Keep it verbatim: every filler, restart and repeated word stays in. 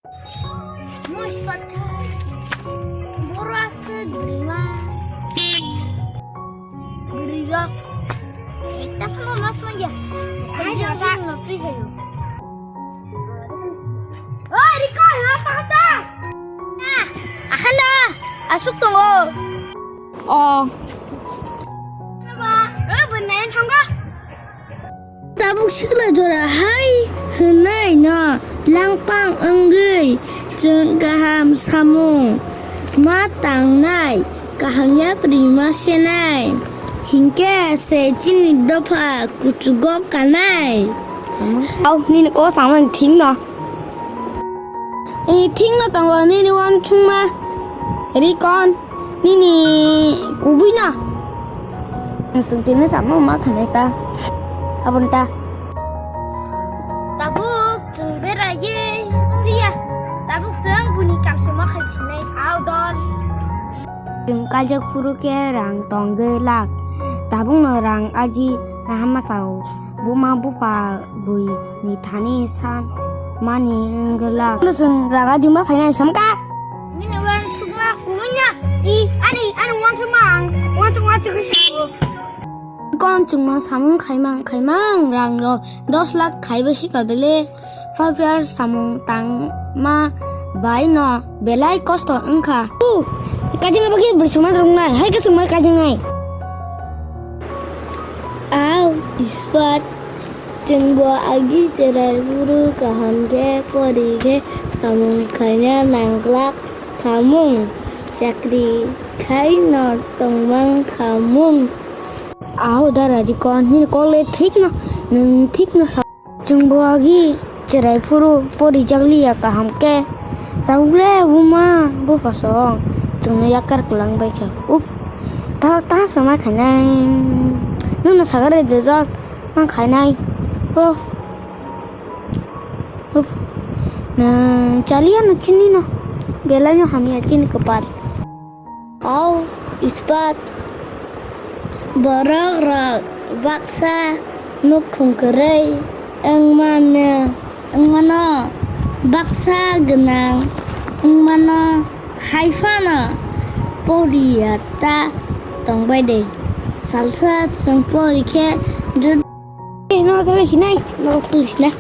Moi sparkha. Boro aswk bwrwima. Bwrwirok. Ekta phano mas manya. Hai, jang jang no twi hayo. Oi, Riko, ha, ta, ta. Ah, ahana, aswk tongo. Oh. Tabuk sikla jora hai hwnwi no langpang wngwi chwng kaham samung ma tangnai, kaham yapri ma senai, hinkhe se chini dopha kuchugo kanai. Au, nini kok samani thik no. Ee, thik no tongo nini uansukma. Rikon, nini kubui no. Ang swng tini samung ma khanai ta. Aboni ta. Tabuk chwng beraiwi wngya. Tabuk chwng buni kamsemo khai sinai. Au dol. Chwng kaijak phuru khe rang tong glak. Tabukno rang aji hama sao. Buma bupha bui ni thani san mani wng glak. Ano chwng rang aji ma phainai samka. Nini uansukma kumuya. I, ani, ani uansukma ang. Uansuk, uansuk khe sao. Kon chwngno samung khaimang, khaimang rang rok dos lakh khaiba sika bele. Five year samung tangma bai no belai kosto wngkha. U, kajingna bagwi bwrwi swngma rwngnai, hai khe swngma kajingnai. Au, ispat, chwngbo agi cherai buru kaham khe pori khe samung khaina nangglak khamung, chakri khai no tongmang khamung. Au, dara Rikon, nini kok le thik no, nwng thik no sa. Chwngbo agi cherai phuru porijakliya kaham khe. Tabuk le buma bupha song chwngno yakar kwlang bai kha. Up, ta, ta sama khainai. Nwngno sagare dejak, mang khainai. Oh. Up. Nwng chaliya no chini no. Belai no hamya chini kwpal. Au, ispat. Borok rok baksa nukhung kwrwi wngmano, wngmano, baksa gwnang wngmano, hai phano poriya ta tongbai de. Salsa chwng pori khe jud-, no thali sinai, no thali sinai.